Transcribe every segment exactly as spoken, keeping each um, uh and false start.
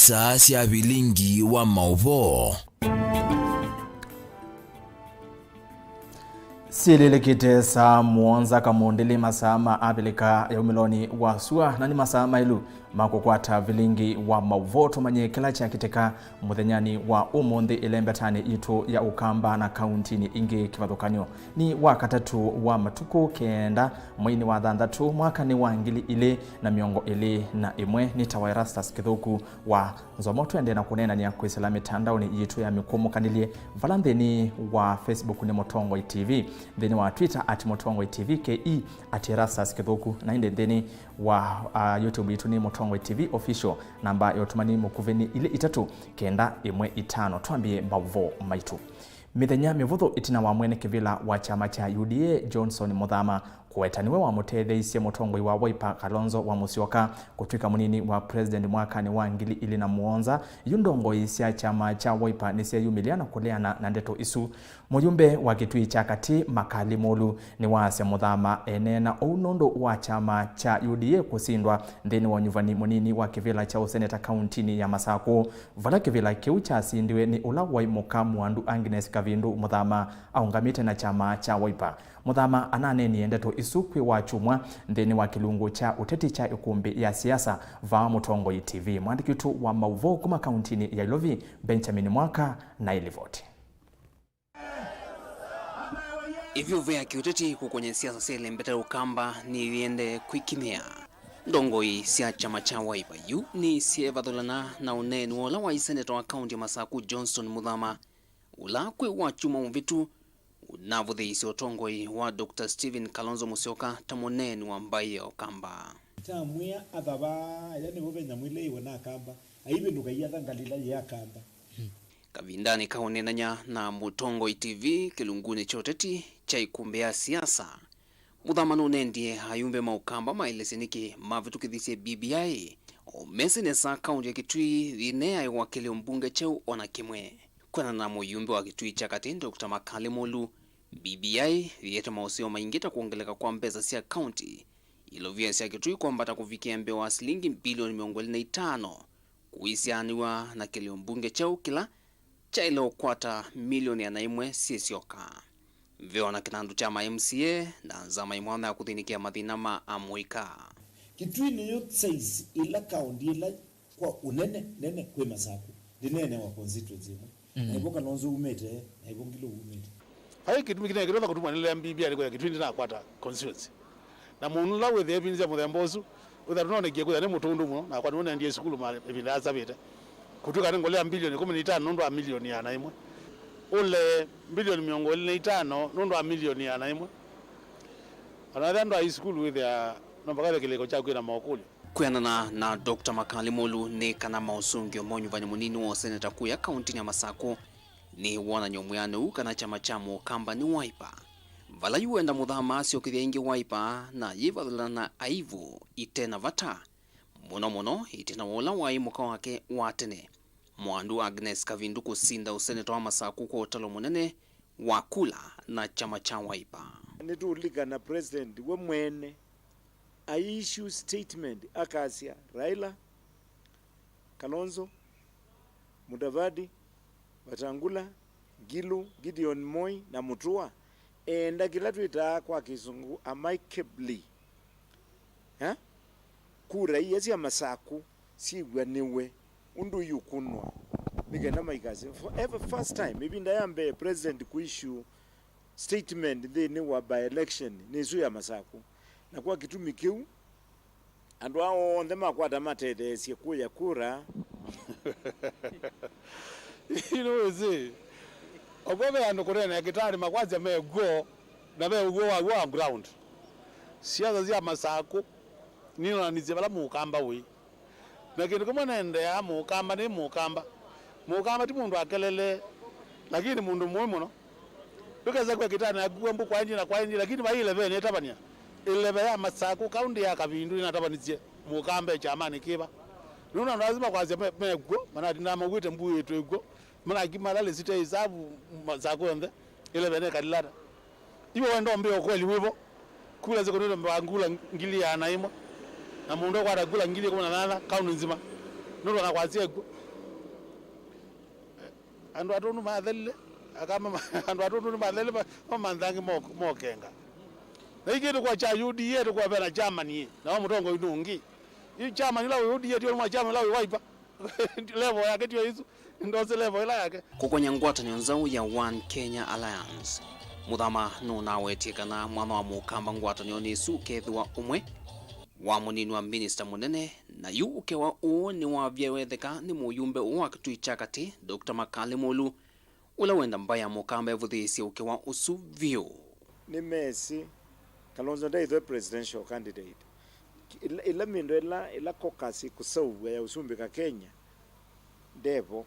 Saa sya vilingi wa maũvoo. Syĩlĩlĩkĩte saa mũonza kamũndĩlĩ, masaa ma Avilika ya umĩlonĩ wa sua, na nĩ masaa maĩlu ma kũkwata vilingi wa maũvoo. Tũmanye kĩla kyakĩtĩka mũthenyanĩ wa ũmũnthĩ ĩlembetanĩ yitũ ya Ũkamba na kauntinĩ ingĩ kĩvathũkany'o. Nĩ Wakatatũ wa matukũ kenda mweinĩ wa thanthatũ mwakanĩ wa ngili ilĩ na mĩongo ĩlĩ na ĩmwe. Nĩtawa Erastus Kĩthũku wa Nzomo. Twende na kũneenany'a kwĩsĩla mĩtandaonĩ yitũ ya mĩkũmũkanĩlye, vala nthĩnĩ wa Facebook nĩ Mũtongoi T V, nthĩnĩ wa Twitter at Mũtongoi T V K E, at Erastus Kĩthũku, na ĩndĩ nthĩnĩ wa, uh, YouTube yitũ nĩ Mũtongoi T V Official. Namba ya ũtũmani mũkuvĩ nĩ ilĩ itatũ kenda ĩmwe itano. Twambie maũvoo maitũ. Mĩthenya mĩvũthũ ĩtina wa mwene kĩvĩla wa kyama kya U D A Johnson Mũthama kũweta nĩwe wamũtetheeisye mũtongoi wa Wiper Kalonzo wa Musyoka kũtw'ĩka mũnini wa president mwakanĩ wa ngili ilĩ na mũonza, yu ndongoi sya kyama kya Wiper nĩsyeyumĩlya na kũleana na ndeto isu. Mũyumbe wa Kĩtui kya Katĩ Makali Mũlu nĩwaasya Mũthama eneena ũu nũndũ wa kyama kya U D A kũsindwa nthĩnĩ wa ũnyuvani mũnini wa kĩvĩla kya ũseneta kauntinĩ ya Masakũ, vala kĩvĩla kĩu kyasindiwe nĩ ũla waĩ mũka Mwandu Agnes Kavindu Mũthama aũngamĩte na kyama kya Wiper. Mũthama ananeenie ndeto isu kwĩ Wakyumwa nthĩnĩ wa kĩlungu kya ũteti kya ĩkũmbĩ ya siasa vaa Mũtongoi T V. Mwandĩki witũ wa maũvoo kuma kauntinĩ ya Ilovi, Benjamin Mwaka, na ĩlivoti. Ĩvyũvũ ya kĩũteti kũkony'a siasa sya ĩlembeta ya Ũkamba nĩyĩendee kwĩkimĩa. Ndongoi sya kyama kya Wiper yu nĩsyeevathũlana na ũneeni wa ũla waĩ seneta wa kaunti ya Masakũ Johnson Mũthama, ũla kwĩ Wakyumwa mũvĩtu ũnavũthĩĩisye ũtongoi wa Doctor Stephen Kalonzo Musyoka ta mũneeni wa mbaĩ ya Ũkamba. Kyamwĩa athavaa aya nĩvo ve nyamũ ila ĩiwe na Akamba, aivĩndũka aiatha ngalĩla yĩ Akamba. Kavindanĩ ka ũneenany'a na Mũtongoi T V kĩlungunĩ kya ũteti kya ĩkũmbĩ ya siasa, Mũthama nũnendie ayumbe ma Ũkamba maelesye nĩkĩ mavĩtũkĩthisye B B I, o mesĩ nesa kaunti ya Kitui yĩneaĩwa kĩlĩo mbunge kyeũ o na kĩmwe. Kwĩanana na mũyumbe wa Kitui kya Katĩ, Doctor Makali Mũlu, B B I yĩete maũseo maingĩ ta kwongeleka kwa mbesa sya kaunti, ilovia sya Kitui kwambata kũvikĩa mbee wa silingi mbilioni mĩongo ĩlĩ na itano, kũisyaanĩw'a na kĩlĩo mbunge kyeũ kĩla kyaĩle ũkwata milioni ĩana ĩmwe syĩ syoka. Ve o na kĩnandũ kya ma M C A na nzama ĩ mwanya ya kũthĩnĩkĩa mathĩna ma amũika. Kitui nĩyo size ĩla kaũnti ĩla kwa ũnene nene kwĩ Masakũ, ndĩneenewa constituency ĩmwe. Na ĩvo Kalonzo umĩte, na ĩvo Ngilu umĩte. Vai kĩtumi kĩnene kĩtonya kũtuma nĩlea B B I nĩ kwĩthĩa Kitui ndĩnakwata constituency. Na mũndũ ũla wĩthĩa ĩvinda sya mũthemba ũsu, wĩthĩa ndũnonekie kwĩthĩa nĩ mũtũndũ mũno, nakwa nĩwe naendie sukulu ma ĩvinda yasavĩte. Kũtw'ĩka nĩngũlea mbilioni ĩkũmi na itano nũndũ wa milioni ĩana ĩmwe. Ũle mbilioni mĩongo ĩlĩ na itano nũndũ wa milioni ĩana ĩmwe. O na wĩthĩa ndwaĩ sukulu wĩthĩa no mpaka wĩthĩe kĩlĩko kyaku kĩna maũkũlyo. Kwĩanana na Doctor Makali Mũlu nĩ kana maũsũngĩo ma ũnyuvani mũnini wa ũseneta kũya kauntinĩ ya Masakũ nĩ wonany'o mwĩanĩu kana kyama kya Mũkamba nĩ Wiper, vala yu wenda Mũthama asyokethya ĩngĩ Wiper na yĩvathũlana na aivũ ite na vata, mũno mũno ĩtina wa ũla waĩ mũka wake wa tene, Mwandu Agnes Kavindu kũsinda ũseneta wa Masakũ kwa ũtalo mũnene wa kula na kyama kya Wiper. Nĩtũũlilikana President we mwene ai issue statement akasya, Raila, Kalonzo, Mudavadi, Wetangula, Ngilu, Gideon Moi, na Mutua, eenda kĩla twĩtaa kwa Kĩsũngũ amicably, eh, kura ia sya Masakũ syĩw'anĩwe ũndũ iũkũnwa, nĩ kenda maikasye. For ever first time, ĩvinda ya mbee president kũissue statement nthĩnĩ wa by-election nĩ ĩsu ya Masakũ. Na kwa kĩtumi kĩu, andũ aa onthe makwata matetheesye kũya kura. Yu nĩwĩsĩ, o vo ve andũ kũneenea kĩtaanĩ makwasya me kw'o, na ve ũw'o wa w'o on ground. Siasa sya Masakũ ninonanisye vala Mũkamba wĩ. Na kĩndũ kĩmwe nendeaa, Mũkamba nĩ Mũkamba. Mũkamba ti mũndũ akelele, lakini nĩ mũndũ mũĩ mũno. Ndũkesa kwĩa kĩtaanĩ akuwa mbũ kwaendie na kwaendie, lakini vai ĩleve nĩtavany'a. Ĩleve ya Masakũ, kaũntĩ ya Kavindu, ĩnatavanisye Mũkamba e kyamanĩ kĩva? Nũndũ andũ asu makwasya me, me kw'o, manatindaa mauĩte mbuĩtwe kw'o, manakimala lĩsite ĩsavu Masakũ yonthe, ĩleve nĩkalile ata? Iwe wenda ũmbĩe ũkweli wĩvo? Kula sĩkũnĩte mbaa ngula ngili ĩana ĩmwe, na mũndũ ũkwata ngula ngili ĩkũmi na nyanya kaũntĩ nzima, nũndũ anakwasya ĩkw'o. Andũ atũndu mathelile, akamba ma-, andũ atũndu nĩmathelile, ma-, mamanthangi mo-, mokenga. Na ikĩndũ kwa cha U D A, tũkwa vena chairman ĩ, na wa mũtongoi nũngĩ. Yu chairman ĩla wĩ U D A, tio mwa chairman ĩla wĩ Wiper. Level yake tio isu, ndose level ĩla yake. Kũkonya ngwatanĩo nzaũ ya One Kenya Alliance, Mũthama nũnawetie kana mwanya wa Mũkamba ngwatanĩonĩ ĩsu ũkethĩwa ũmwe wa mũnini wa minista mũnene, na yu ũkewa ũũ nĩwavya wetheka nĩ mũyumbe ũũ wa Kitui kya Katĩ, Doctor Makali Mulu, ũla wenda mbaĩ ya Mũkamba ĩvũthĩĩsye ũkewa ũsu vyũ. Nĩmesĩ Kalonzo ndaĩthwe presidential candidate. Ĩla, ĩla mĩndũ ĩla, ĩla caucus ĩkũseũvw'a ya ũsumbĩka Kenya, ndevo.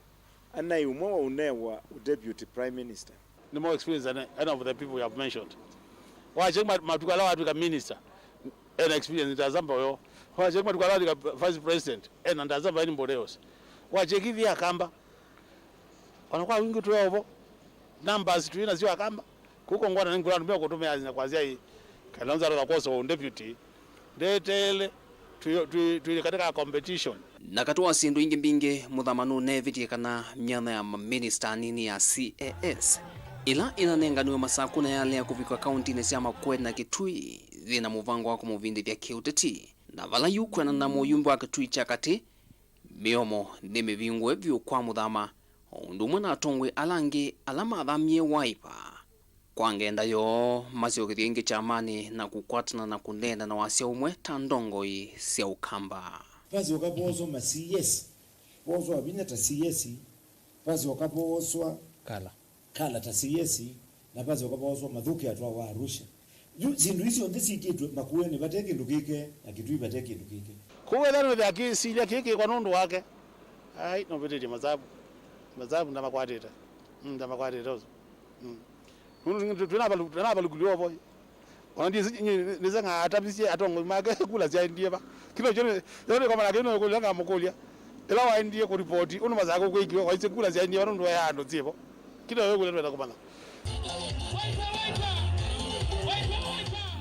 Anaĩ ũmwe wa ũnewa ũ deputy prime minister. Nĩ more experience than any of the people you have mentioned. Wache ma-, matuku ala watwĩka minister, ena experience ndasamba yo. Wache matuku ala watwĩka vice president, ena ndasamba anybody else. Wache kithi akamba. Ona kwa wingi tuyovo. Numbers tuina sio akamba. Kuko ngwana ningula ndio kutumia na kwa zai. Kalonzo atoka kwa so deputy. Ndeteele, twi-, twi-, twĩ katika competition. Na katĩ wa syĩndũ ingĩ mbingĩ, Mũthama nũnevĩtye kana myanya ya maminista anini ya C A S, ĩla ĩnanenganiwe Masaku na yalea kũvikwa kauntinĩ sya Makueni na Kitui, yĩna mũvango wa kũmũvindĩthya kĩũteti. Na vala yu kwĩanana na mũyumbe wa Kitui kya Katĩ, mĩomo nĩmĩvingũe vyũ kwa Mũthama, o ũndũ ũmwe na atongoi ala angĩ ala mathamie Wiper. Kwa ngenda yoo, masyokethye ĩngĩ kyamanĩ na kũkwatana na kũneena na wasya ũmwe ta ndongoi sya Ũkamba. Vasyoka vooswa ma C S, vooswa vinya ta C S, vasyoka vooswa kala, kala ta C S, na vasyoka vooswa Mathuki atwawa Arusha. Yu syĩndũ isu syonthe syĩkĩtwe Makueni vate kĩndũ kĩke, na Kitui vate kĩndũ kĩke. Kũu ethĩwa nĩwĩthĩa kĩsilya kĩĩ kĩkwa nũndũ wake. Ai, nũvĩtĩtye masavu. Masavu ndamakwatĩte. Mm, ndamakwatĩte ũsu. Mm. Nũndũ twĩnavalukilw'e ovo. Ona ndiĩsĩ, nĩseng'aa atavisye atongoi make kula syaendie va. Kĩla kyo nĩ, yo nĩkomana kĩu nĩkũlya ngamũkũlya. Ĩla waendie kũripoti, ũndũ Masaku kwĩkiwe, waisye kula syaendie va nũndũ ya andũ syĩvo. Kĩla yo kũlya twenda kũmanya.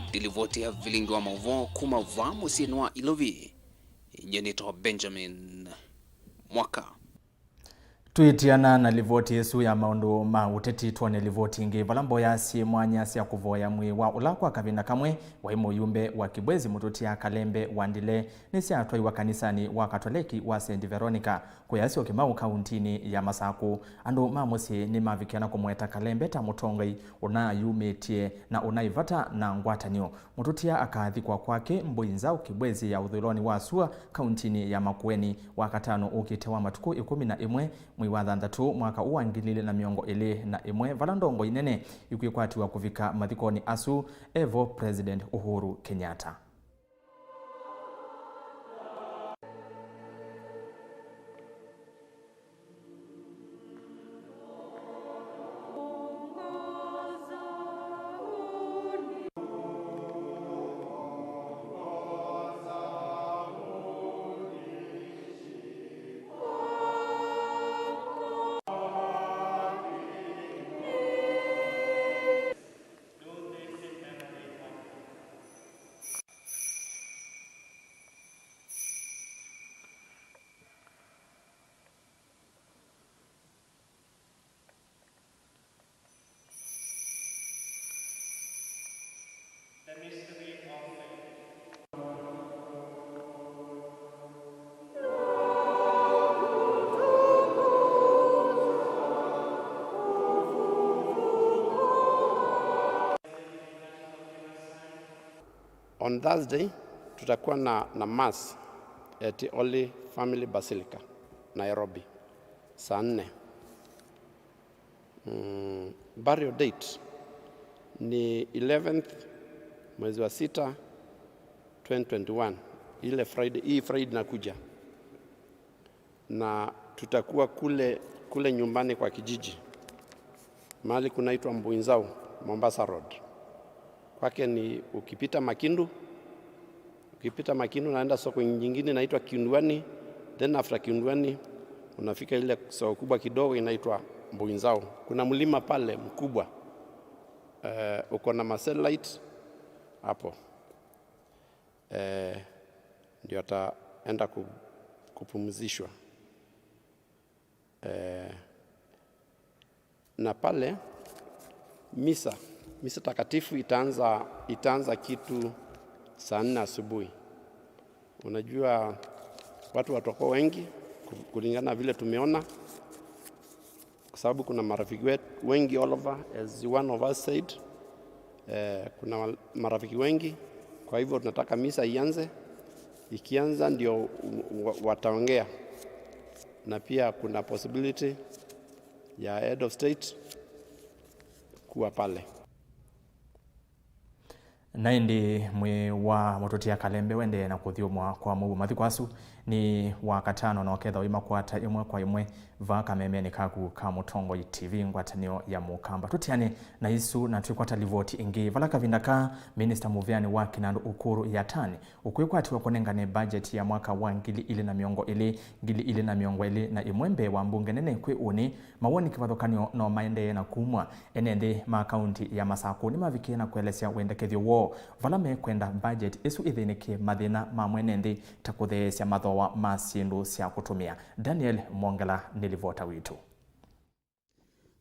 Ndilivoti ya vilingi wa maũvoo kuma vaa mũsyĩnĩ wa Ilovi. Nyie nĩtawa Benjamin Mwaka. Twĩtiana na livoti ĩsu ya maũndũ ma ũteti, twone livoti ĩngĩ. Vala mboya syĩ mwanya sya kũvoya mwĩĩ wa ũla kwa kavinda kamwe waĩ mũyumbe wa Kibwezi Mũtũtia Kalembe Wandile nĩsyatwaiwa kanisanĩ wa Katoleki wa Saint Veronica kũyasya Kĩmaũ kauntinĩ ya Masaku. Andũ ma mũsyĩ nĩmavikia na kũmweta Kalembe ta mũtongoi ũnayumĩtye na ũnaĩ vata na ngwatanĩo. Mũtũtia akathikwa kwake Mbũi Nzaũ Kĩbwezi ya ũthũĩlonĩ wa sua kauntinĩ ya Makueni Wakatano ũkĩte wa matukũ ĩkũmi na ĩmwe mwei wa thanthatũ mwaka ũũ wa ngili ilĩ na mĩongo ĩlĩ na ĩmwe, vala ndongoi nene ikwĩkwatiwa kũvika mathikonĩ asu evo President Uhuru Kenyatta. The mystery of faith. On Thursday, tutakuwa na, na mass at Holy Family Basilica, Nairobi, saa nne. Mm, burial date ni eleventh mwezi wa sita, twenty twenty-one, ile Friday, hii Friday inakuja. Na tutakuwa kule, kule nyumbani kwa kijiji, mahali kunaitwa Mbuinzau, Mombasa Road. Kwake ni ukipita Makindu, ukipita Makindu unaenda soko nyingine inaitwa Kiunduani, then after Kiunduani unafika ile soko kubwa kidogo inaitwa Mbuinzau. Kuna mlima pale mkubwa, eh, uko na ma satellite hapo. Eh, ndio ataenda ku-, kupumzishwa. Eh, Na pale misa, misa takatifu itaanza, itaanza kitu saa nne asubuhi. Unajua watu watakuwa wengi ku-, kulingana na vile tumeona, kwa sababu kuna marafiki wetu wengi all over, as one of us said. Eh, kuna wal-, marafiki wengi, kwa hivyo tunataka misa ianze. Ikianza ndio w-, w-, wataongea, na pia kuna possibility ya head of state kuwa pale. Na ĩndĩ mwĩĩ wa mũtũtia Kalembe wendee na kũthyũmwa kwa mũuo. Mathiko asu nĩ Wakatano na ũkethwa wĩ makwata ĩmwe kwa ĩmwe vaa kamemenĩ kaku ka Mũtongoi T V, ngwatanĩo ya Mũkamba. Tũtiane na isu na twĩkwata livoti ĩngĩ. Vala kavinda ka, Minista mũvĩanĩ wa Kinandu Ukuru Yatani ũkwĩkwatiwa kũnengane mbajeti ya mwaka wa ngili ilĩ na mĩongo ĩlĩ, ngili ilĩ na mĩongo ĩlĩ na ĩmwe mbee wa mbunge nene kwĩ ũnĩ, mawoni kĩvathũkany'o no maendee na kumw'a. Ene nthĩ ma kaunti ya Masakũ nĩmavikie na kũelesya wendekethyo woo vala mekwenda mbajeti ĩsu ĩthĩnĩkĩe mathĩna ma mwene nthĩ ta kũtheesya mathooa ma syĩndũ sya kũtũmĩa. Daniel Mwongela nĩ livota witũ.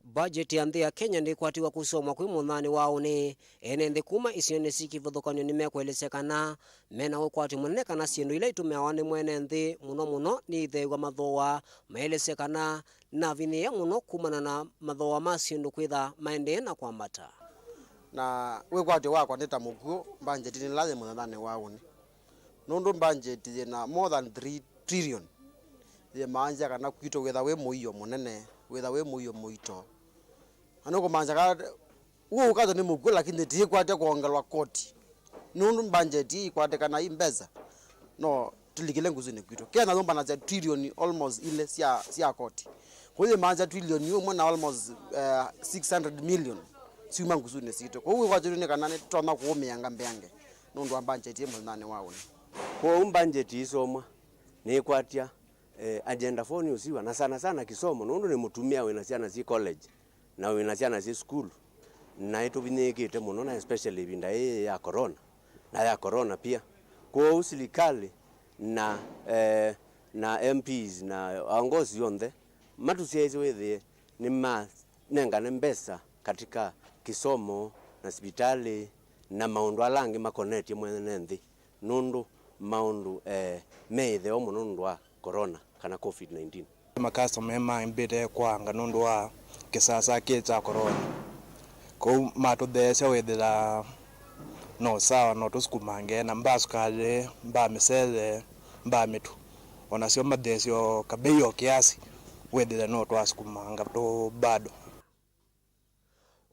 Mbajeti ya nthĩ ya Kenya ndĩkwatiwa kũsomwa kwĩ mũthanĩ wa ũnĩ. Ene nthĩ kuma isionĩ syĩ kĩvathũkany'o nĩmekũelesya kana mena ũkwati mũnene kana syĩndũ ila itũmĩawa nĩ mwene nthĩ mũno mũno nĩ itheew'a mathooa. Maelesya kana navinyĩĩa mũno kumana na mathooa ma syĩndũ kwĩtha maendee na kwambata. Na wĩkwatyo wakwa nĩ ta mũkw'ũ mbanjetinĩ ĩla yĩ mũthanĩ wa ũnĩ, nũndũ mbanjeti yĩna more than three trillion yĩmaanisya kana kwitũ wĩtha wĩ mũio mũnene, wĩtha wĩ mũio mũito. Na nũkũmaanisya kana ũũ ũkatwa nĩ mũkw'ũ, lakini tĩĩkwatya kwongelwa koti, nũndũ mbanjeti ĩĩ ĩkwatĩkana ĩ mbesa no tũlikĩle ngusunĩ kwitũ. Kenya yũmbanasya trillion almost ilĩ sya, sya koti. Kũu yĩmaanisya trillion ũmwe na almost, eh, six hundred million syuma ngusunĩ sitũ. Kwoou wĩkwatyo nĩ kana nĩtũtonya kũũmĩanga mbeange nũndũ wa mbanjeti ĩ mũthanĩ wa ũnĩ. Kwoou mbanjeti ĩisomwa nĩĩkwatya, eh, agenda four nĩ ũsiwa, na sana sana kĩsomo, nũndũ nĩ mũtumĩa wĩna syana syĩ college na wĩna syana syĩ sukulu, na ĩtũvinyĩĩkĩte mũno, na especially ĩvinda yĩĩ ya corona, na ya corona pia. Kwoou silikalĩ na, eh, na M Ps na aongozi onthe matũsyaĩĩsye wĩthĩe nĩmanengane mbesa katika kĩsomo na sivitalĩ na maũndũ ala angĩ makonetye mwene nthĩ, nũndũ maũndũ, eh, me ĩtheo mũno nũndũ wa corona kana covid nineteen. Makasitoma maimbĩte kwaanga nũndũ wa kĩsasa kĩĩ kya corona. Kwoou matũtheesya wĩthĩa no sawa, no tũsukumange na mbaa sukalĩ, mbaa mĩsele, mbaa mĩtu, o nasyo matheesye o kabei o kĩasi, wĩthĩa no twasukumanga tũ bado.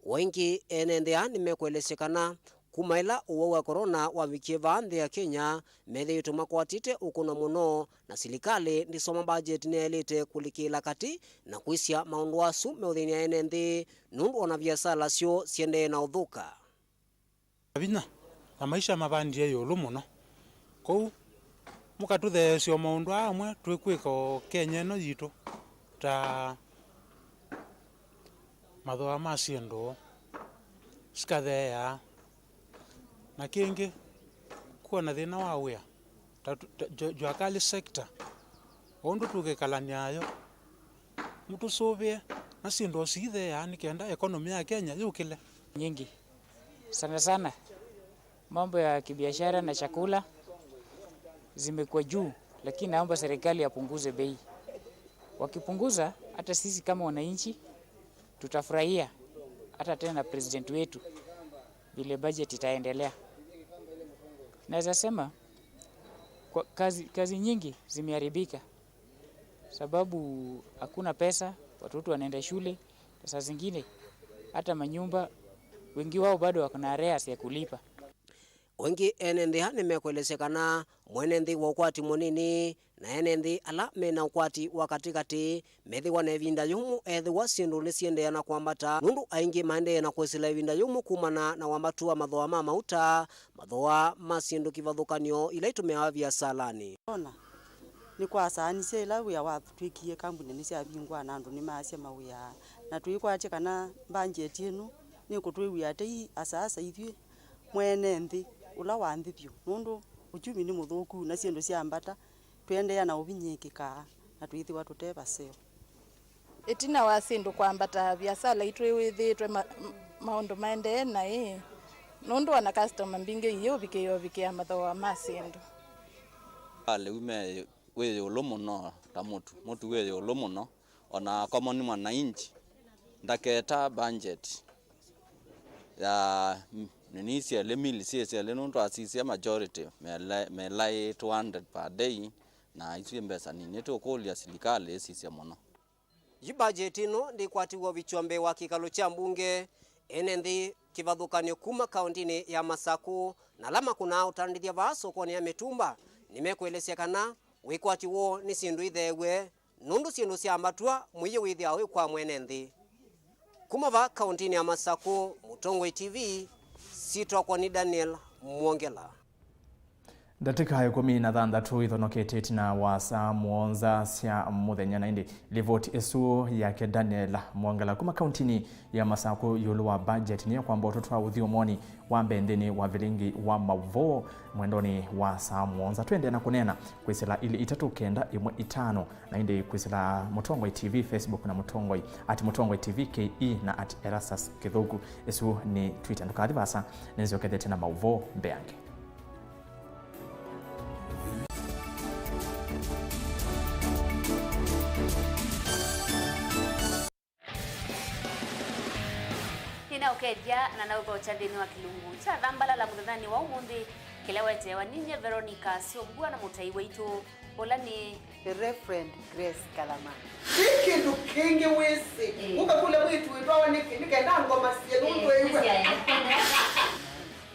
O ĩngĩ, ene nthĩ aa nĩmekũelesya kana kuma ĩla ũwau wa corona wavikie vaa nthĩ ya Kenya, methĩĩtwe makwatĩte ũkũno mũno, na silikalĩ ndĩsoma mbajeti nĩyaĩlĩte kũlikĩĩla katĩ na kwĩsya maũndũ asu meũthĩny'a ene nthĩ, nũndũ ona viasala syoo siendee na ũthũka. Vinya na maisha mavandie ĩũlũ mũno. Kwoou mũkatũtheesya o maũndũ aa amwe twĩkwĩka o Kenya ĩno yitũ, ta mathooa ma syĩndũ sikatheea, na kĩngĩ, kwĩ na thĩna wa wĩa, ta, ta, jua, jua kali sector, o ũndũ tũkĩkalany'a nayo, mũtũsũvĩe na syĩndũ o siitheea nĩ kenda economy ya Kenya yũkĩle. Nyingi. Sana sana, mambo ya kibiashara na chakula zimekuwa juu, lakini naomba serikali apunguze bei. Wakipunguza, hata sisi kama wananchi tutafurahia, hata tena president wetu, vile budget itaendelea. Naweza sema, kwa kazi, kazi nyingi zimeharibika, sababu hakuna pesa, watoto wanaenda shule, na saa zingine hata manyumba, wengi wao bado wako na arrears ya kulipa. O ĩngĩ, ene nthĩ aa nĩmekũelesya kana mwene nthĩ wa ũkwati mũnini na ene nthĩ ala me na ũkwati wa katĩkatĩ methĩwa na ĩvinda yũmũ ethĩwa syĩndũ nĩsiendeea na kwambata, nũndũ aingĩ maendee na kwĩsĩla ĩvinda yũmũ kumana na wambatu wa mathooa ma mauta, mathooa ma syĩndũ kĩvathũkany'o ila itũmĩawa viasalanĩ. Ona nĩkwasaanisye ĩla wĩa watw'ĩkie, kambunĩ nĩsyavingũa na andũ nĩmaasya mawĩa, na twĩkwatya kana mbanjeti ĩno nĩkũtwĩw'ĩa tei asaasa ithyĩ mwene nthĩ ũla wa nthĩ vyũ, nũndũ uchumi nĩ mũthũku na syĩndũ syambata, twĩendeea na ũvinyĩĩkĩka na twĩthĩwa tũte vaseo. Ĩtina wa syĩndũ kwambata, viasala itũ ĩwĩthĩĩtwe ma-, m-, maũndũ maendee naĩ, nũndũ ona customer mbingĩ iĩ ũvikĩĩa ũvikĩa mathooa ma syĩndũ. Alĩu me wĩ ĩũlũ mũno ta mũtu, mũtu wĩ ĩũlũ mũno, ona common mwananchi ndaketa budget ya, mm, nini syelĩ, mili syĩ syelĩ, nũndũ asisya majority mela-, melaĩ two hundred per day, na isu nĩ mbesa nini. Nĩtũkũlya silikalĩ ĩsisye mũno. Yu budget ĩno ndĩkwatiw'a ũvikywa mbee wa kĩkalo kya mbunge. Ene nthĩ kĩvathũkany'o kuma kaũntĩnĩ ya Masakũ na ala makũnaa ũtandĩthya vaa sokonĩ ya mĩtumba nĩmekũelesya kana wĩkwati woo nĩ syĩndũ itheew'e, nũndũ syĩndũ sya mbatwa mũio wĩthĩawa wĩ kwa mwene nthĩ. Kuma vaa kaũntĩnĩ ya Masakũ, Mũtongoi T V, syĩtwa kwa nĩ Daniel Mwongela. Ndatĩka ĩkũmi na thanthatũ ithonokete ĩtina wa saa mũonza sya mũthenya, na ĩndĩ livoti ĩsu yake Daniel Mwongela kuma kaũntĩnĩ ya Masakũ ĩũlũ wa budget nĩyo kwamba ũtũtwaa ũthyũmũonĩ wa mbee nthĩnĩ wa vilingi wa maũvoo mwendonĩ wa saa mũonza. Twendee na kũneena kwĩsĩla ilĩ itatũ kenda ĩmwe itano, na ĩndĩ kwĩsĩla Mũtongoi T V Facebook na Mũtongoi, at Mũtongoi T V K E na at Erastus Kĩthũku. Ĩsu nĩ Twitter. Ndũkathi vaasa, nĩnzyokethete na maũvoo mbeange. Nĩnaũkethya na naũthokya nthĩnĩ wa kĩlungu kya Thambalala mũthenyanĩ wa ũmũnthĩ, kĩla weteewa ninyie Veronica Syũmbua na mũtai waitũ, ũla nĩ The Reverend Grace Kalama. Ti kĩndũ kĩngĩ wĩsĩ. Ĩĩ. Ũkakũlya mwĩĩtu wĩtwawa nĩkĩ? Nĩ kenda ngoma syĩ nũndũ ĩw'a.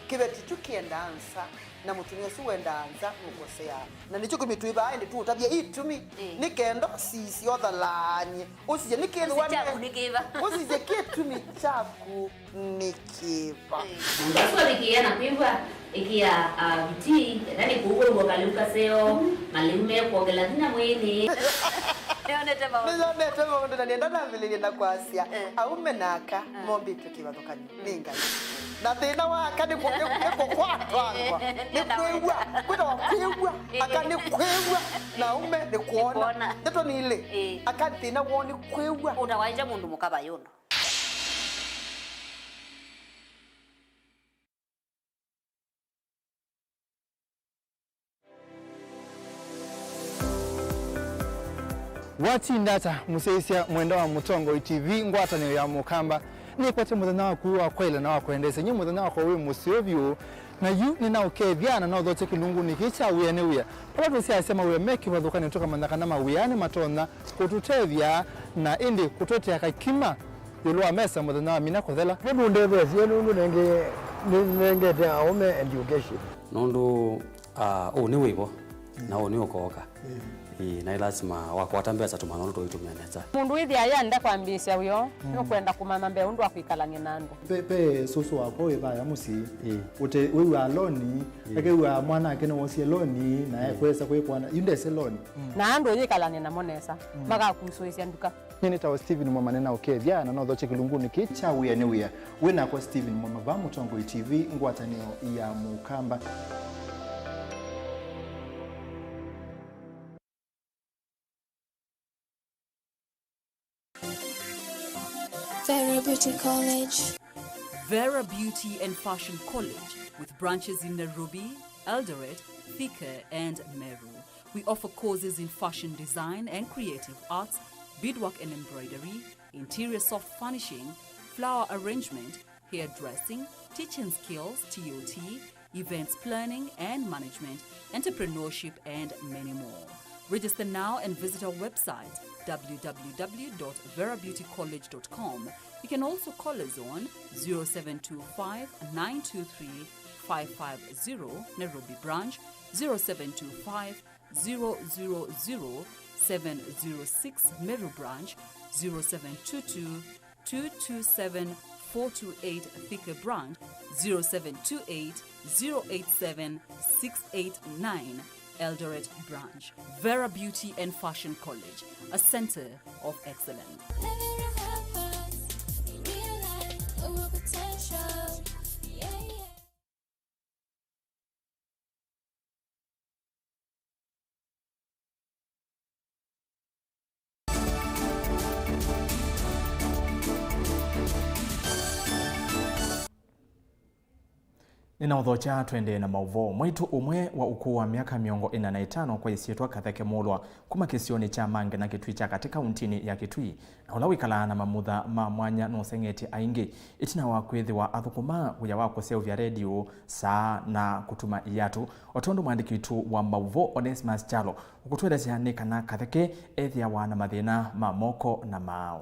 Kĩveti kyu kĩendaa nza, na mũtumĩa ũsu wendaa nza nũkoseaa. Na nĩkyo kĩtumi twĩ vaa ĩndĩ tũũtavya itumi. Ĩĩ. Nĩ kenda ũsisye ũthalany'e. Ũsisye nĩ kĩthĩwa nĩ kyaku nĩ kĩva? Ũsisye kĩtumi kyaku nĩ kĩva? Ĩĩ. Mũndũ asu avikĩĩa na kwĩw'a, ĩkĩa, ah, vitii, ethĩwa nĩ kũu wĩw'a kalĩu kaseo, malĩu mekwongela vinya mwĩĩnĩ. Nĩyonete maũndũ. Nĩyonete maũndũ, na nĩenda nambĩlĩlye na kwasya, eh, aũme na aka, eh, mombĩtwe kĩvathũkany'o nĩ Ngai. Na thĩna wa aka nĩ kũ-, nĩ, nĩ kũkwatwangwa, nĩ kwĩw'a, kwĩtawa kwĩw'a, aka nĩ kwĩw'a, na aũme nĩ kwona. Nĩ kwona. Ndeto nĩ ilĩ, eh, aka thĩna woo nĩ kwĩw'a. Ũtawaĩte mũndũ mũka vayũndũ. Watinda ata mũsyaĩĩsya mwendwa wa Mũtongoi T V ngwatanĩo ya Mũkamba? Nĩkwete mũthenya waku wa kwaĩla na wa kwendeesya, nyie mũthenya wakwa wĩ mũseo vyũ. Na yu nĩnaũkethya na naũthokya kĩlungunĩ kĩĩ kya wĩa nĩ wĩa. Vala tũsyaasya mawĩa me kĩvathũkany'o tũkamanya kana mawĩa nĩmatonya kũtũtethya na ĩndĩ kũtũetea kakima ĩũlũ wa mesa mũthenya wa mina kũthela. Nĩtũndetheesye nũndũ nenge-, nĩnengete aũme education. Nũndũ, ah, ũũ nĩ wĩvo, na ũũ nĩ ũkooka. Ĩĩ, na ĩ lasima wakwata mbesa tũmanya ũndũ tũitũmĩa nesa. Mũndũ wĩthĩa yenda kwambĩĩsya wĩoo, nũkwenda kũmanya mbee ũndũ wa kwĩkalany'a na andũ. Pe, pe sũsũ wakwa wĩ vaya mũsyĩ. Ĩĩ. Ũte wĩw'aa loni, ĩĩ, akew'aa mwana ake nĩwosie loni, na ekwesa kwĩkwana, yu ndese loni. Na andũ yĩkalany'a namo nesa, makakusũĩsya nduka. Nyie nĩtawa Stephen Mwema, nĩnaũkethya na nothokye kĩlungunĩ kĩĩ kya wĩa nĩ wĩa. Wĩ nakwa Stephen Mwema vaa Mũtongoi T V, ngwatanĩo ya Mũkamba. Vera Beauty College. Vera Beauty and Fashion College, with branches in Nairobi, Eldoret, Thika, and Meru. We offer courses in fashion design and creative arts, beadwork and embroidery, interior soft furnishing, flower arrangement, hairdressing, teaching skills, T O T, events planning and management, entrepreneurship, and many more. Register now and visit our website, w w w dot vera beauty college dot com. You can also call us on zero seven two five, nine two three, five five zero, Nairobi branch, zero seven two five, zero zero zero, seven zero six, Meru branch, zero seven two two, two two seven, four two eight, Thika branch, zero seven two eight, zero eight seven, six eight nine, Eldoret branch. Vera Beauty and Fashion College, a center of excellence. Nĩnaũthokya twendee na maũvoo. Mwaitũ ũmwe wa ũkũũ wa myaka mĩongo ĩna na ĩtano kwa ĩsyĩtwa Katheke Mũlwa kuma kĩsionĩ kya Mange na Kĩtui kya katĩ kauntinĩ ya Kĩtui, na ũla wĩkalaa na mamutha ma mwanya nũseng'etye aingĩ ĩtina wa kwĩthĩwa athũkũma wĩa wa kũseũvya redio, saa, na kũtuma iatũ. O tondũ mwandĩki witũ wa maũvoo Onesmus Kyalo ũkũtũelesya nĩ kana Katheke ethĩawa na mathĩna ma moko na maaũ.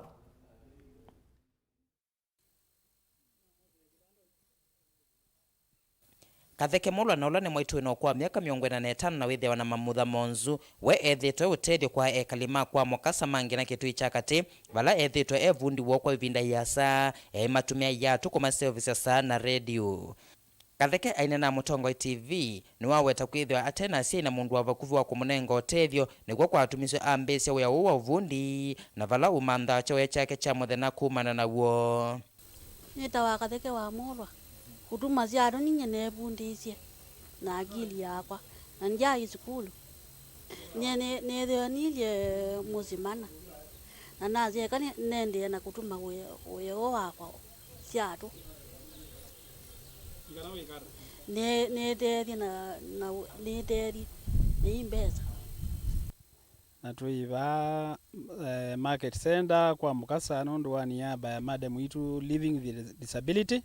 Katheke Mũlwa, na ũla nĩ mwaitũ wĩna ũkũũ wa myaka mĩongo ĩna na ĩtano na wĩthĩawa na mamutha monzu, we ethĩĩtwe ũtethyo kwa ekali ma kwa Mũkasa, Mange na Kĩtui kya katĩ, vala ethĩĩtwe e vundi woo kwa ĩvinda ĩasa, eĩmatũmĩa iatũ kũmaseũvĩsya saa na redio. Katheke aineena na Mũtongoi T V, nĩwaweta kwĩthĩwa ate na asyai na mũndũ wa vakuvĩ wa kũmũnenga ũtethyo, nĩkw'o kwatumisye ambĩĩsya wĩa ũũ wa ũvundi, na vala ũmanthaa kyaũya kyake kya mũthenya kumana naw'o. Nĩtawa Katheke wa Mũlwa. Kũtuma syatũ ninyie neevundĩisye na akili yakwa, na ndyaĩ sukulu. Nyie nĩ- nĩthĩwe nilye mũsyĩ mana, na nasya eka nĩ- nendee na kũtuma wĩa wĩa ũũ wakwa syatũ. Nĩ- nĩtethye na- na- nĩtethye nĩ mbesa. Na twĩ vaa, eh, Market Center kwa Mũkasa nũndũ wa niaba ya madam witũ living with disability.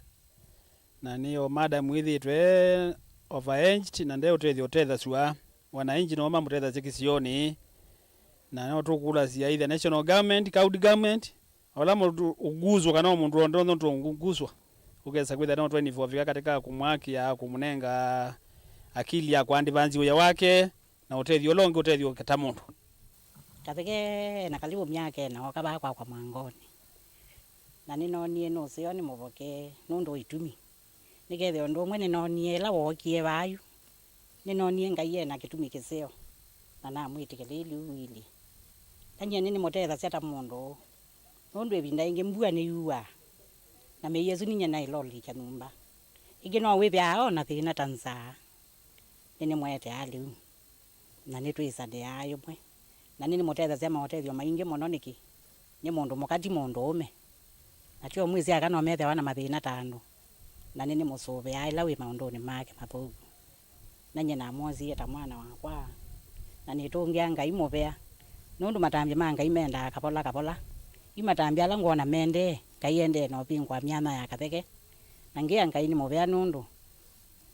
Na nĩ o madam wĩthĩĩtwe overaged na ndeũtethya ũtethasw'a. Wananchi no mamũtethasya kĩsionĩ. Na no tũkũlasya either national government, county government, ola mũndũ ũnguswa kana o mũndũ onthe ũnthe ũnguswa, ũkesa kwĩthĩa no twenty-four vika katĩ ka kũmwakĩa, kũmũnenga akili ya kũandĩvanzi wĩa wake, na ũtethyo ũla ũngĩ ũtethyo ta mũndũ. Katheke ena kalivu myaka ĩna oka vaa kwakwa mwangonĩ, na nĩnoonie nũseo nĩmũvokee nũndũ wa itumi. Nĩkethĩa ũndũ ũmwe nĩnoonie ĩla wookie vaa yu, nĩnoonie Ngai e na kĩtumi kĩseo, na namwĩtĩkĩlĩĩlye ũu wĩlĩ. Na nyie nĩnĩmũtethasya ta mũndũ, nũndũ ĩvinda yĩngĩ mbua nĩyuaa, na mĩi ĩsu ninyie naĩlolikya nyũmba. Ĩngĩ no wĩthĩaa o na thĩna ta nzaa, nĩnĩmũeteaa lĩu. Na nĩtwĩsanĩaa ĩmwe. Na nĩnĩmũtethasya maũtethyo maingĩ mũno nĩkĩ nĩ mũndũ mũka ti mũndũũme. Na tyo mwĩsĩ aka no methĩawa na mathĩna ta andũ. Na nĩnĩmũsũvĩaa ĩla wĩ maũndũnĩ make mathũku. Na nyie namwosie ta mwana wakwa. Na nĩtũngĩa Ngai mũvea. Nũndũ matambya ma Ngai mendaa kavola kavola. Yu matambya ala ngwona mendee, Ngai endee na ũvingũa myanya ya Katheke. Na ngĩa Ngai nĩ mũvea nũndũ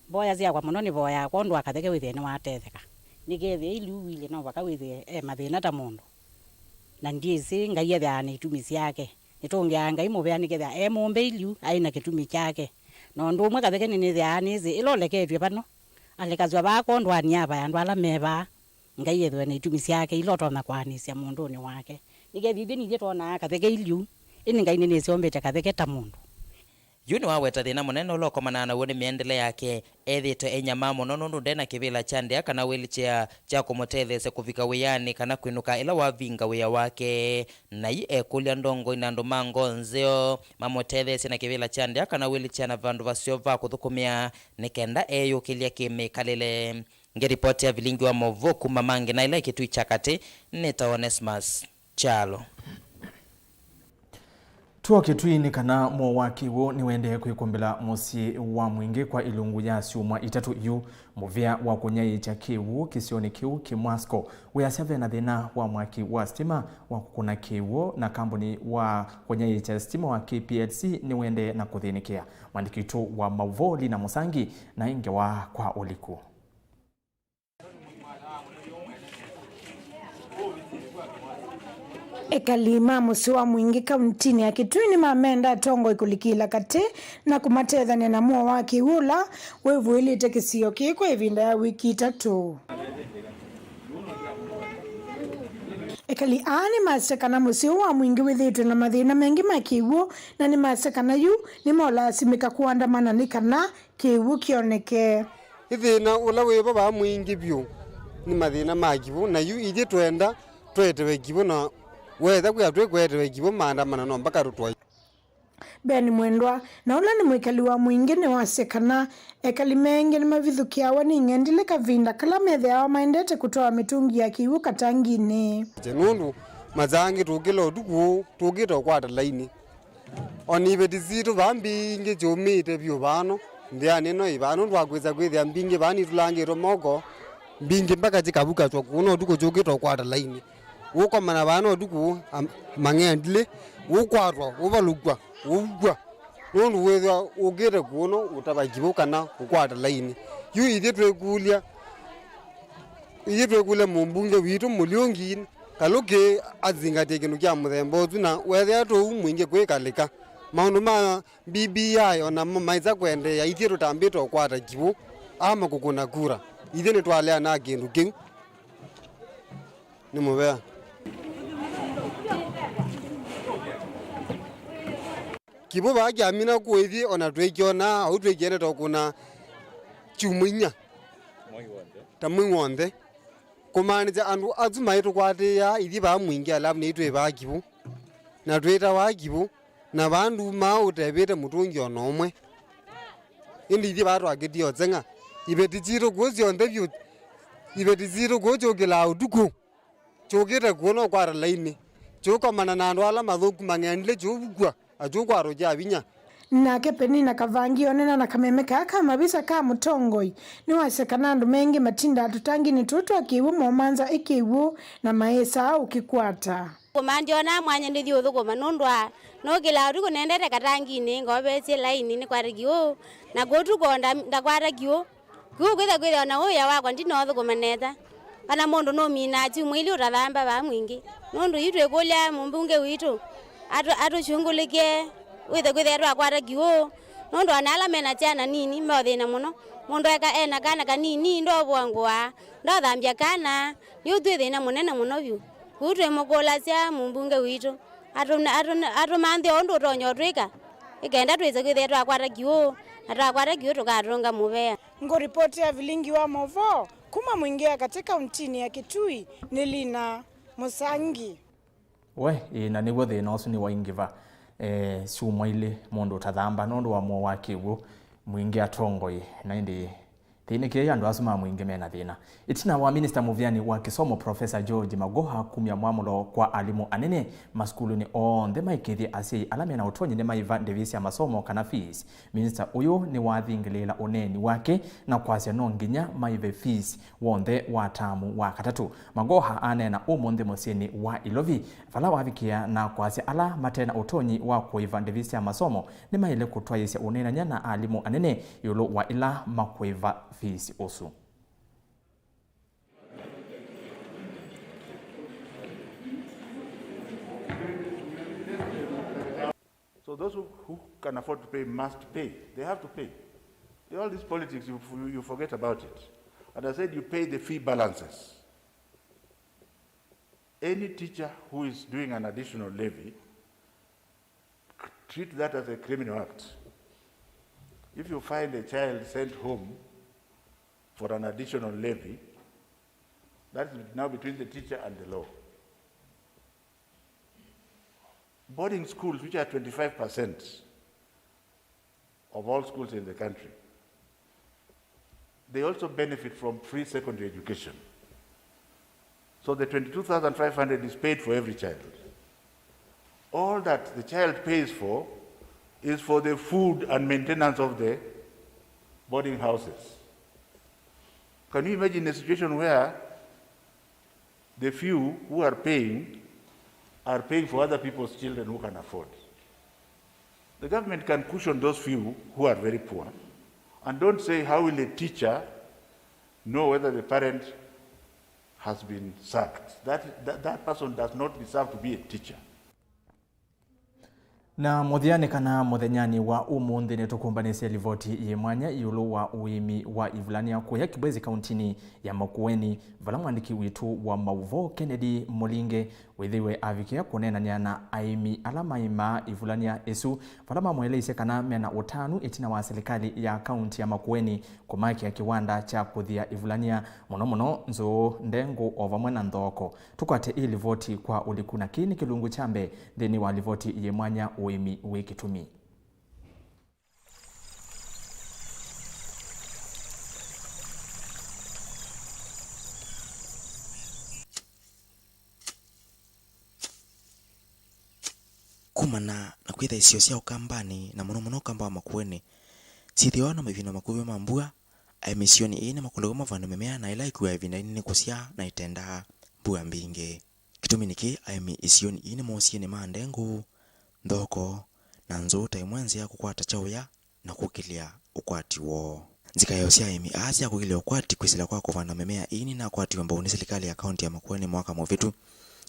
mboya syakwa mũno nĩvoyaa kwondũ wa Katheke wĩthĩe nĩwatetheka. Nĩkethĩa ĩlĩu wĩlĩ no vaka wĩthĩe e mathĩna ta mũndũ. Na ndyĩsĩ Ngai ethĩaa na itumi syake. Nĩtũngĩaa Ngai mũvea nĩkethĩa e mũmbe ĩlĩu aĩ na kĩtumi kyake. Na ũndũ ũmwe Katheke nĩnĩthĩaa nĩsĩ ĩla ũleketw'e vano, alekasw'a vaa kwondũ wa niava ya andũ ala me vaa. Ngai ethĩwe na itumi syake ila ũtonya kũaanĩsya mũndũnĩ wake. Nĩkethĩa ithyĩ nithyĩ twonaa Katheke ĩlĩu, ĩndĩ Ngai nĩnĩsyombĩte Katheke ta mũndũ. Yu nĩwaweta thĩna mũnene ũla ũkomanaa naw'o nĩ mĩendele yake. Ethĩĩtwe e nyamaa mũno nũndũ nde na kĩvĩla kya ndĩa kana wheelchair kya kũmũtetheesya kũvika wĩanĩ kana kwĩnũka ĩla wavinga wĩa wake. Na yu ekũlya ndongoi na andũ ma ngoo nzeo mamũtetheesye na kĩvĩla kya ndĩa kana wheelchair na vandũ vaseo va kũthũkũmĩa nĩ kenda eyũkĩlya kĩmĩkalĩle. Ngĩripotĩa vilingi wa maũvoo kuma Mange na ĩla ĩ Kĩtui kya katĩ, nĩtawa Onesmus Kyalo. Tuo Kĩtui nĩ kana mũo wa kĩw'ũ nĩwendee kwĩkũmbĩla mũsyĩ wa Mwingĩ kwa ilungu ya syumwa itatũ yu. Mũvĩa wa kũnyaĩĩkya kĩw'ũ kĩsionĩ kĩu kĩ Mwasco wĩasya ve na thĩna wa mwaki wa sitima wa kũkũna kĩw'ũ, na kambuni wa kũnyaĩĩkya sitima wa K P L C nĩwendee na kũthĩnĩkĩa. Mwandĩki witũ wa maũvoo Lina Mũsangi naĩ ngewa kwa ũliku. Ekali ma mũsyĩ wa Mwingĩ kauntinĩ ya Kitui nĩmamenda atongoi kũlikĩla katĩ na kũmatethany'a na mũo wa kĩw'ũ ũla wĩvũĩlĩte kĩsio kĩĩ kwa ĩvinda ya wiki itatũ. Ekali aa nĩmasya kana mũsyĩ ũũ wa Mwingĩ wĩthĩĩtwe na mathĩna maingĩ ma kĩw'ũ, na nĩmasya kana yu nĩmaũlasimĩka kũandamana nĩ kana kĩw'ũ kĩoneke. Nĩ thĩna ũla wĩ vo vaa mwingĩ vyũ nĩ mathĩna ma kĩw'ũ, na yu ithyĩ twenda twetewe kĩw'ũ, na wetha kwĩa twĩkwetewe kĩw'ũ, maandamano no mbaka tũtwae. Ben Mwendwa, na ũla nĩ mwĩkali wa Mwingĩ, nĩwasya kana ekali maingĩ nĩmavithũkĩawa nĩ ing'endilĩ kavinda kala methĩawa maendete kũtwaa mĩtũngi ya kĩw'ũ katanginĩ. Nũndũ masaa angĩ tũkĩla ũtukũ, tũkĩte ũkwata laini. O na iveti sitũ vaa mbingĩ syũmĩte vyũ vano, Nthĩanĩ ĩno ĩ vaa nũndũ wa kwĩsa kwĩthĩa mbingĩ vaa nitũlangĩtwe moko, mbingĩ mpaka kĩkavukatwa kũũ na ũtukũ kyũkĩte ũkwata laini. Ũkomana vaa na ũtukũ, am-, mang'endilĩ, ũkwatwa, ũvalũkw'a, ũvukwa. Nũndũ wĩthĩwa ũkĩte kũũ no ũtava kĩw'ũ kana ũkwata laini. Yu ithyĩ twĩkũlya, ithyĩ twĩkũlya mũmbunge witũ Mũliũngi Kalũkĩ azingatie kĩndũ kya mũthemba ũsu, na wethĩa tũu mwingĩ kwĩkalĩka. Maũndũ ma B B I o namo maĩsa kũendeea, ithyĩ tũtambĩte ũkwata kĩw'ũ ama kũkũna kura. Ithyĩ nĩtwaleana na kĩndũ kĩu. Nĩ mũvea. Kĩw'ũ vaa kyamina kũũ ithyĩ o na twĩkyonaa, au twĩkyendete ũkũna kyumwa inya. Mwei w'onthe. Ta mwei w'onthe. Kũmaanisya andũ asu maitũkwatĩĩaa ithyĩ vaa mwingĩ, alavu nĩitwĩvaa kĩw'ũ. Na twĩtawa kĩw'ũ. Na vaa ndumaa ũtevĩte mũtũngi o na ũmwe. Ĩndĩ ithyĩ vaa twakĩtie ũseng'a. Iveti sitũ kũũ syonthe vyũ, iveti sitũ kũũ syũkĩlaa ũtukũ. Kyũkĩte kũũ no kwata laini. Kyũkomana na andũ ala mathũku mang'endilĩ kyũvukw'a, na kyũkwatwa kya vinya. Nake Penina Kavangi, onena na kameme kaa ka mavisa ka mũtongoi, nĩwasya kana andũ maingĩ matindaa tũtanginĩ tũũ twa kĩw'ũ momanza ĩ kĩw'ũ na mayĩsaa ũkĩkwata. Kũmandia ona mwanya ndĩthi ũthũkũma nũndũ wa nũkĩlaa ũtukũ nendete katanginĩ ngoveesye laini nĩkwata kĩw'ũ, na kũtuko nda-, ndakwata kĩw'ũ. Kĩw'ũ kwĩtha kwĩthĩwa na ũĩa wakwa ndinoothũkũma nesa. Kana mũndũ nũminaa syumwa ilĩ ũtathamba vaa mwingĩ. Nũndũ yu twĩkũlya mũmbunge witũ atũ-, atũshungũlĩkye wĩthe kwĩthĩa twakwata kĩw'ũ. Nũndũ ona ala mena syana nini meũthĩna mũno. Mũndũ eka ena kana kanini ndovũa ngũa, ndothambya kana. Yu twĩ thĩna mũnene mũno vyũ. Kũu twĩmũkũlasya mũmbunge witũ atũ-, atũ-, atũmanthĩe ũndũ ũtonya ũtwĩka, ĩkenda twĩse kwĩthĩa twakwata kĩw'ũ, na twakwata kĩw'ũ tũkatũnga mũvea. Ngũripoti ya vilingi wa maũvoo kuma Mwingĩ ya katĩ kauntinĩ ya Kitui nĩ Lina Mũsangi. We, ĩĩ, na nĩw'o thĩna ũsu nĩwaingĩva, eh, syumwa ilĩ mũndũ ũtathamba nũndũ wa mũo wa kĩw'ũ mwingĩ atongoi, na ĩndĩ thĩnĩkĩei andũ asu ma mwingĩ mena thĩna. Ĩtina wa minista mũvĩanĩ wa kĩsomo Professor George Magoha kumya mwamũlo kwa alimũ anene masukulunĩ onthe maĩkĩĩthye asyai ala mena ũtonyi nĩmaiva ndĩvi sya masomo kana fees, minista ũyũ nĩwathingĩlĩĩla ũneeni wake na kwasya no nginya maive fees w'onthe wa taamu wa katatũ. Magoha aneena ũmũnthĩ mũsyĩnĩ wa Ilovi, vala wavikĩa na kwasya ala mate na ũtonyi wa kũĩva ndĩvi sya masomo nĩmaĩle kũtwaĩĩsya ũneenany'a na alimũ anene ĩũlũ wa ĩla makũĩva fees ũsu. So those who, who can afford to pay must pay. They have to pay. All this politics, you, you, you forget about it. And I said you pay the fee balances. Any teacher who is doing an additional levy, treat that as a criminal act. If you find a child sent home for an additional levy, that is now between the teacher and the law. Boarding schools, which are twenty-five percent of all schools in the country, they also benefit from free secondary education. So the twenty-two thousand five hundred is paid for every child. All that the child pays for is for the food and maintenance of the boarding houses. Can you imagine a situation where the few who are paying are paying for other people's children who can afford? The government can cushion those few who are very poor, and don't say, "How will a teacher know whether the parent has been sacked?" That, that, that person does not deserve to be a teacher. Na mũthya nĩ kana mũthenyanĩ wa ũmũnthĩ nĩtũkũmbanĩsye livoti yĩ mwanya ĩũlũ wa ũĩmi wa ivulania kũya Kibwezi kauntinĩ ya Makueni, vala mwandĩki witũ wa maũvoo Kennedy Mũlinge wĩthĩiwe avikĩa kũneenany'a na aĩmi ala maĩmaa ivulania ĩsu, vala mamweleisye kana mena ũtanu ĩtina wa silikalĩ ya kaunti ya Makueni kũmakĩa kĩwanda kya kũthia ivulania, mũno mũno nzũũ, ndengũ o vamwe na nthoko. Tũkwate ĩ livoti kwa ũliku, na kĩĩ nĩ kĩlungu kya mbee nthĩnĩ wa livoti yĩ mwanya, ũĩmi wĩ kĩtumi. Kumana na kwĩtha isio sya Ũkambanĩ, na mũno mũno Ũkamba wa Makueni, Syĩthĩwa na mavinda makuvĩ ma mbua, aĩmi isionĩ ii nĩmakũlaw'a mavande mĩmea na ĩla ĩkuaa ĩvinda ĩnini kũsyaa na ĩtendaa mbua mbingĩ. Kĩtumi nĩkĩ aĩmi isionĩ ii nĩmoosie nĩmaa ndengũ, nthoko, na nzũũ ta ĩmwe nzĩa ya kũkwata kyaũya na kũkĩlya ũkwati woo. Nzikaĩo sya aĩmi aa sya kũkĩlya ũkwati kwĩsĩla kwa kũvanda mĩmea ii nĩnakwatiwe mbau nĩ silikalĩ ya kaunti ya Makueni mwaka mũvĩtu,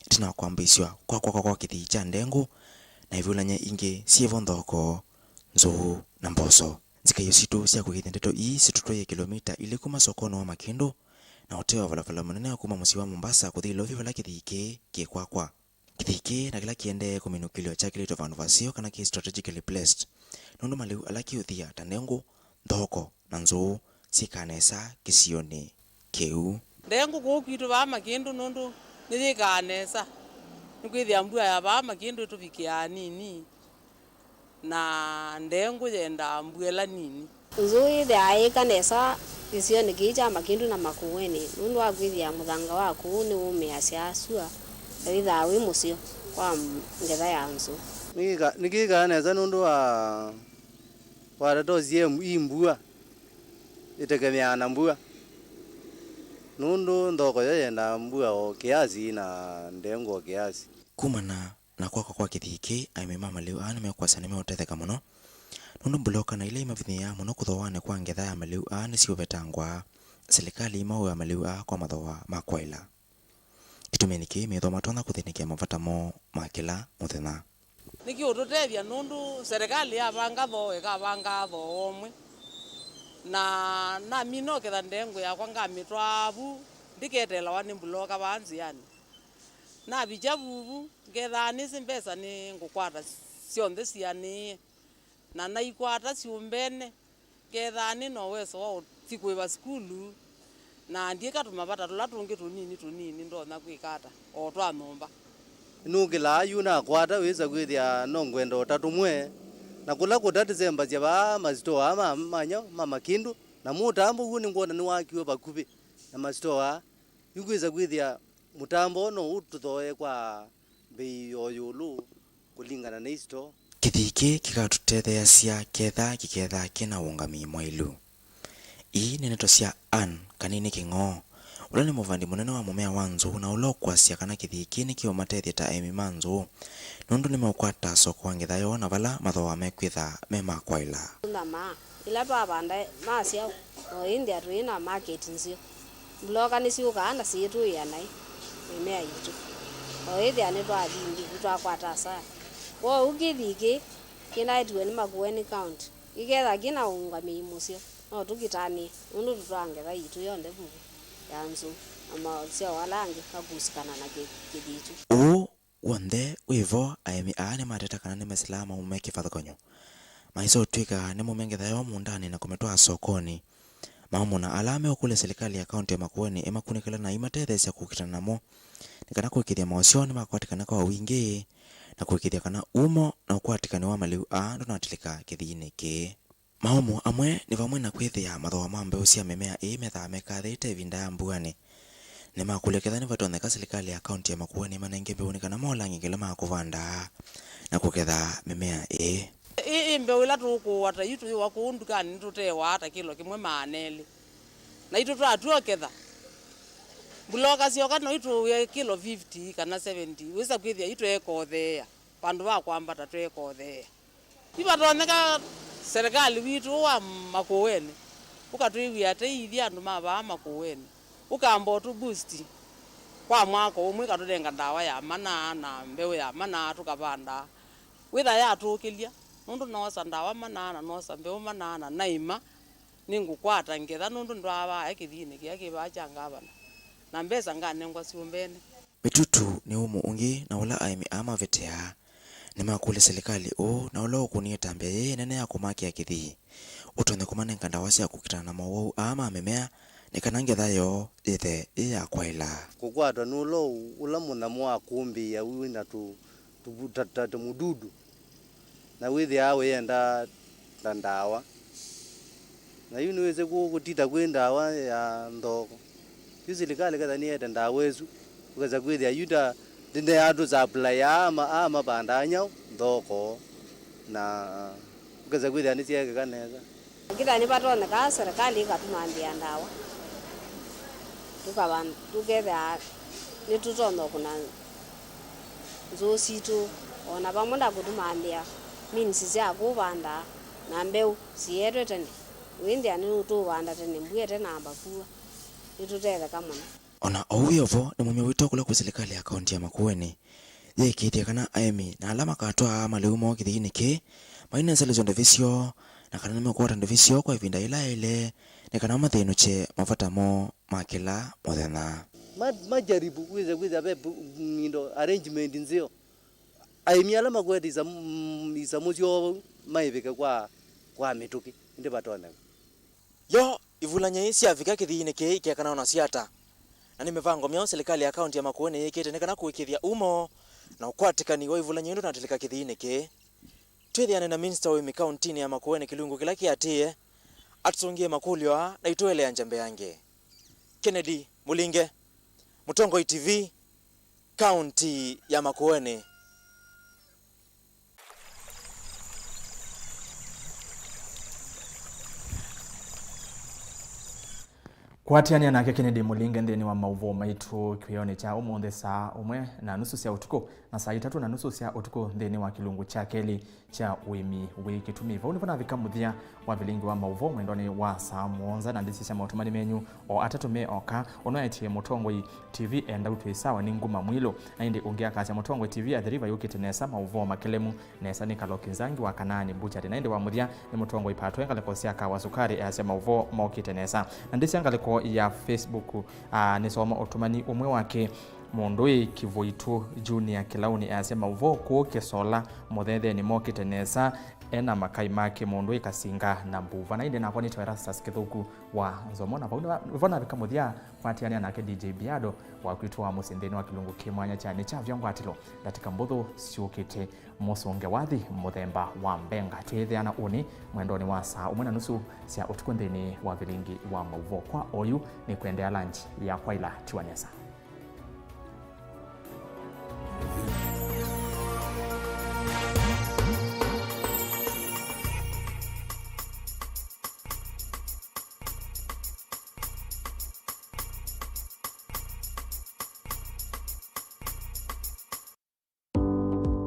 ĩtina wa kwambĩĩsw'a kwa kwakwa kwa kĩthii kya ndengũ na ivulany'a ingĩ syĩvo nthoko, nzũũ, na mboso. Nzikaĩo sitũ sya kũĩkĩĩthya ndeto ii situtwaie kĩlomita ilĩ kuma sokonĩ wa Makĩndũ na ũtee wa valevale mũnene wa kuma mũsyĩ wa Mombasa kũthi Ilovi vala kĩthii kĩĩ kĩkwakwa. Kĩthii kĩĩ na kĩla kĩendee kũminũkĩlw'a kyakĩlĩtwe vandũ vaseo kana kĩ strategically placed, nũndũ malĩu ala kĩũthia ta ndengũ, nthoko, na nzũũ syĩkaa nesa kĩsionĩ kĩu. Ndengũ kũu kwitũ vaa Makĩndũ nũndũ nĩyĩkaa nesa, nĩkwĩthĩa mbua ya vaa Makĩndũ ĩtũvikĩaa nini, na ndengũ yendaa mbua ĩla nini. Nzũũ yĩthĩaa yĩka nesa kĩsionĩ kĩĩ kya Makĩndũ na Makueni nũndũ wa kwĩthĩa mũthanga wa kũu nĩwũmĩasya sua na wĩthaa wĩ mũseo kwa ngetha ya nzũũ. Nĩkĩka-, nĩkĩkaa nesa nũndũ wa, wa ndeto syĩ ii mbua, ĩtekemeaa na mbua, nũndũ nthoko yo yendaa mbua o kĩasi na ndengũ o kĩasi. Kumana na kwakwa kwa kĩthii kĩĩ, aĩmi ma malĩu aa nĩmekwasya nĩmeũtetheka mũno, nũndũ mbuloka na ila imavinyĩĩaa mũno kũthooanĩ kwa ngetha ya malĩu aa nĩsiũvetangwa, silikalĩ imaũĩa malĩu aa kwa mathooa ma kwaĩla. Kĩtumi nĩkĩ methĩwa matonya kũthĩnĩkĩa mavata moo ma kĩla mũthenya. Nĩkĩũtũtethya nũndũ serikali yavanga thoo, ĩkavangaa thoo ũmwe, na namina ũketha ndengũ yakwa ngamĩtwaa vu, ndĩketeelawa nĩ mbuloka vaa nzĩanĩ. Navikya vuvu, ngethaa nĩsĩ mbesa nĩngũkwata syonthe sianĩĩe, na naikwata syũmbene, ngethaa nĩ na ũweso wa ũthi kũĩva sukulu, na ndyĩka tũmavata tũla tũngĩ tũnini tũnini ndonya kwĩka ata, o twa nyũmba. Nũkĩlaa yu nakwata wĩsa kwĩthĩa no ngwenda o ta tũmwe, na kũla kũtatĩsembasya vaa masitoo aa ma, ma, ma Makĩndũ, na mũtambo w'o nĩngwona nĩwakiwe vakuvĩ na masitoo aa. Yu kwĩsa kwĩthĩa mũtambo no ũtũthooe kwa mbei o ĩũlũ kũlingana na isitoo. Kĩthii kĩĩ kĩkatũtetheeasya ketha kĩkethaa kĩ na ũũngamĩi mwaĩlu. Ii nĩ ndeto sya Ann Kanini Kĩng'oo, ũla nĩ mũvandi mũnene wa mũmea wa nzũũ na ũla ũkwasya kana kĩthii kĩĩ nĩkĩũmatethya ta aĩmi ma nzũũ, nũndũ nĩmeũkwata soko wa ngetha yoo na vala mathooa mekwĩtha me ma kwaĩla. Tũnyamaa. Ĩla twavanda masya, o ĩndĩ tũi na market nzeo. Mbuloka nĩsyũkaa na syĩtũĩa naĩ mĩmea yitũ. O ĩthĩa nĩtwathi ngivu twakwata asara. Kwoou kĩthii kĩĩ kĩnaetiwe nĩ Makueni County kĩketha kĩ na ũũngamĩi mũseo, no tũkĩtanĩe nũndũ tũtwaa ngetha yitũ yonthe vuvu ya nzũũ na masyao ala angĩ makusĩkana na kĩ-, kĩthii kyu. Ũũ w'onthe wĩ vo, aĩmi aa nĩmateta kana nĩmesĩlaa maũme kĩvathũkany'o. Maisotw'ĩka nĩmaumya ngetha yoo mũũndanĩ na kũmĩtwaa sokonĩ. Maũmũ na ala meũkũlya silikalĩ ya kaunti ya Makueni ĩmakunĩkĩle na imatetheesya kũkitana namo, nĩ kana kũĩkĩĩthya maũseo nĩmakwatĩkana kwa wingĩ, na kũĩkĩĩthya kana umo na ũkwatĩkani wa malĩu aa ndũnatilĩka kĩthiinĩ kĩĩ. Maũmũ amwe nĩ vamwe na kwĩthĩa mathooa ma mbeũ sya mĩmea ĩĩ methaa mekathĩĩte ĩvinda ya mbuanĩ. Nĩmakũlya ketha nĩvatonyeka silikalĩ ya kaunti ya Makueni ĩmanenge mbeũ nĩ kana molangĩkĩle ma kũvanda na kũketha mĩmea ĩĩ. Ĩ, ĩ mbeũ ĩla tũũkũũa ta yu tũyũa kũu ndukanĩ nĩtũteewaa ta kĩlo kĩmwe maana elĩ. Naitũ twatw'a ũketha, mbuloka syoka no itũũe kĩlo fifty kana seventy, wĩsa kwĩthĩa yu tweekotheea vandũ va kwambata tweekotheea. Ivatonyeka serikali witũ wa Makueni ũkatwĩw'ĩa tei ithyĩ andũ ma vaa Makueni, ũkamba ũtũ boost kwa mwaka ũmwe, ĩkatũnenga ndawa ya manaa na mbeũ ya manaa tũkavandaa. Wĩtha yatũkĩlya, nũndũ noosa ndawa manaa na noosa mbeũ manaa na naima, nĩngũkwata ngetha nũndũ ndwavaa kĩthiinĩ kĩla kĩ vaa kya ngavana, na mbesa nganengwa syũmbene. Mĩtutu nĩ ũmũ ũngĩ na ũla aĩmi aa maveteaa. Nĩmakũlya silikalĩ ũũ na ũla ũkũnie ĩtambya yĩĩ nene ya kũmakĩa kĩthii ũtonye kũmanenga ndawa sya kũkitana na mowau aa ma mĩmea nĩ kana ngetha yoo yĩthe yĩ ya kwaĩla. Kũkwatwa nĩ ũlou ũla mũnyamũ wa kũmbĩĩa wĩ na tũ, tũvu-, ta, ta, ta mũdudu, na wĩthĩaa ũyenda ta ndawa. Na yu nĩwĩsĩ kũ-, kũtita kwĩ ndawa ya nthoko. Yu silikalĩ ketha nĩyete ndawa ĩsu, ũkesa kwĩthĩa yu ta ndĩneatũ supply aa ma-, aa mavandaa nyaũ nthoko, na ũkesa kwĩthĩa nĩsyeekĩka nesa. Kĩla nĩvatonekaa serikali ĩkatũmantĩa ndawa, tũkava-, tũkethĩa nĩtũtonya kũna nzũũ sitũ, o na vamwe na kũtũmantĩa means sya kũvanda na mbeũ sietwe tene. Wĩthĩa nĩtũũvanda tene, mbua ĩtenamba kua, nĩtũtetheka mũno. O na oou wĩ o vo, nĩmumya wĩto kũla kwĩ silikalĩ ya kaunti ya Makueni yĩĩkĩĩthye kana aĩmi na ala makatwaa malĩu moo kĩthiinĩ kĩĩ mainesalĩsya ndũvĩ syoo, na kana nĩmeũkwata ndũvĩ syoo kwa ĩvinda yĩla yaĩle, nĩ kana mathĩnũkye mavata moo ma kĩla mũthenya. Ma-, majaribu kwĩsa kwĩsa ve pu-, indo arrangement nzeo. Aĩmi ala makwete isamu, isamu syoo vau maĩvĩke kwa, kwa mĩtũkĩ, ĩndĩ vatonyeka. Yo ivulany'a ii syavika kĩthiinĩ kĩĩ ikekana o nasyo ata? Na nĩ mĩvango myaũ silikalĩ ya kaunti ya Makueni yĩkĩte nĩ kana kũĩkĩĩthya umo na ũkwatĩkani wa ivulany'a ii ndũnatĩlĩka kĩthiinĩ kĩĩ? Twĩthĩane na minista wa ũĩmi kauntinĩ ya Makueni kĩlungu kĩla kĩatĩĩe, atũsũngĩe makũlyo aa na itũeleangya mbeange. Kennedy Mũlinge, Mũtongoi T V, kaunti ya Makueni. Kũatĩanĩa nake Kennedy Mũlinge nthĩnĩ wa maũvoo maitũ kĩwĩonĩ kya ũmũnthĩ saa ũmwe na nusu sya ũtukũ na saa itatũ na nusu sya ũtukũ nthĩnĩ wa kĩlungu kya kelĩ kya ũĩmi wĩ kĩtumi. Vau nĩvo navika mũthya wa vilingi wa maũvoo mwendonĩ wa saa mũonza, na ndĩsĩ sya maũtũmani menyu o atatũ me oka. Ũno etie Mũtongoi T V enda ũtwĩ sawa nĩ Nguma Mwilũ, na ĩndĩ ũngĩ akasya Mũtongoi T V Athi River yũkĩte nesa, maũvoo makelemu nesa nĩ Kaloki Nzangi wa Kanaani Butchery, na ĩndĩ wa mũthya nĩ Mũtongoi Patwe, ngalĩko sya Kawa Sukari easya maũvoo mokĩte nesa. Na ndĩsya ngalĩko ya Facebook, aa, nĩsoma ũtũmani ũmwe wake. Mũndũĩ Kĩvũitũ Junior Kĩlaũnĩ easya maũvoo kũũ Kĩsola Mũthethenĩ mokĩte nesa, ena makai make Mũndũĩ Kasinga na Mbuva. Na ĩndĩ nakwa nĩtawa Erastus Kĩthũku wa Nzomo, na vau nĩvo navika mũthya. Kwatĩanĩa nake D J Biado wakwitũ wa mũsyĩ nthĩnĩ wa kĩlungu kĩ mwanya kya Nĩ Kyavya Ngwatĩlo, ndatĩka mbũthũ syũkĩte mũsũnge wathi mũthemba wa mbenga. Twĩthĩana ũnĩ mwendonĩ wa saa ũmwe na nusu sya ũtukũ nthĩnĩ wa vilingi wa maũvoo. Kwa oyu nĩ kwendea lunch ya kwaila, tiwa nesa.